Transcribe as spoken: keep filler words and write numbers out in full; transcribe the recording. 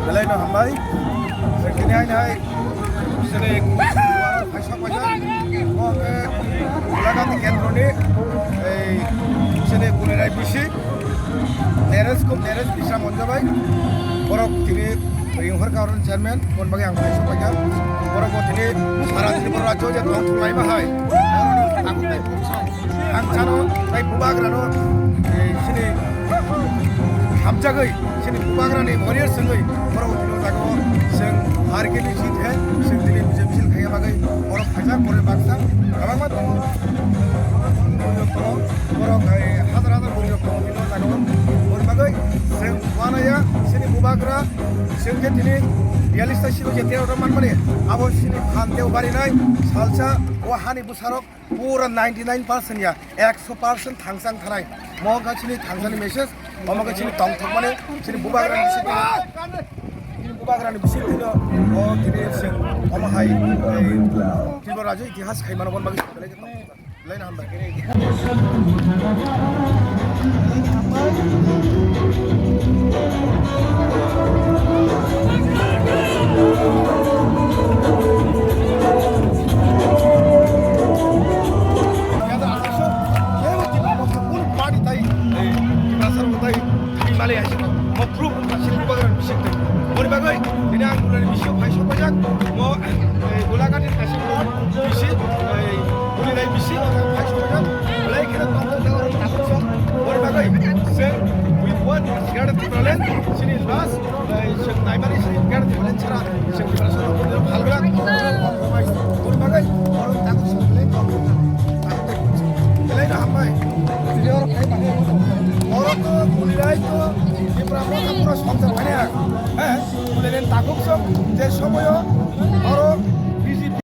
Belai no hambai. Sini hai hai. Sini paisa paisa. Oke. Ulagati kendroni. Ei sini Gulirai bisi. Teres ko teres bisa monjo bai. Borok tini Ringhor Karon chairman, kon bagi ang paisa paisa. Borok bo tini sara Tripura rajyo je tong thulai ma hai. Ang chano tai bubagrano, eh, sini hamjagwi, sini bubagrani warrior sengwi, borok tini jago seng R K B seat hai, seng tini B J P seat khai bagwi, borok phaijak, borok baksa, kwbangma tongo. Borok, eh, hazar hazar borok tongo, tini jago, borok bagwi seng wanaya, sini bubagra, seng je tini biyalista silo je tero manmani, abo sini phan teo barinai, salsa, o hani bwsarok, Pura ninety nine percent ya, ekso percent thangsang thanai. Mo wngkha chini thangsani message, omo wngkha chini tongthokmani, chini bubagrani bising tino, chini bubagrani bising tino, o tini seng, omo hai, ei, Tripura rajyo itihas khai mano, bon bagwi belai khe tongthok. Belai no hambai. Boni bagwi, tini ang Gulani bising phai sokpajak, mo, eh, Gulagati kaisa bisi, eh, Gulilai bisi, phai sokpajak, belai kheno tongthok jaga rok tabuk sok. Boni bagwi, sir, we want Greater Tipraland, sini last, eh, sir, naimani sini Greater Tipraland sara, sir, Tipraland sara, boni bagwi, boni bagwi, oro tabuk sok, belai tongthok jaga. Belai no hambai. Tini oro khai mano. Oro to Gulilai to Tipra Motha pura songsa mane. He, Gulilai takhuk song je somoyo oro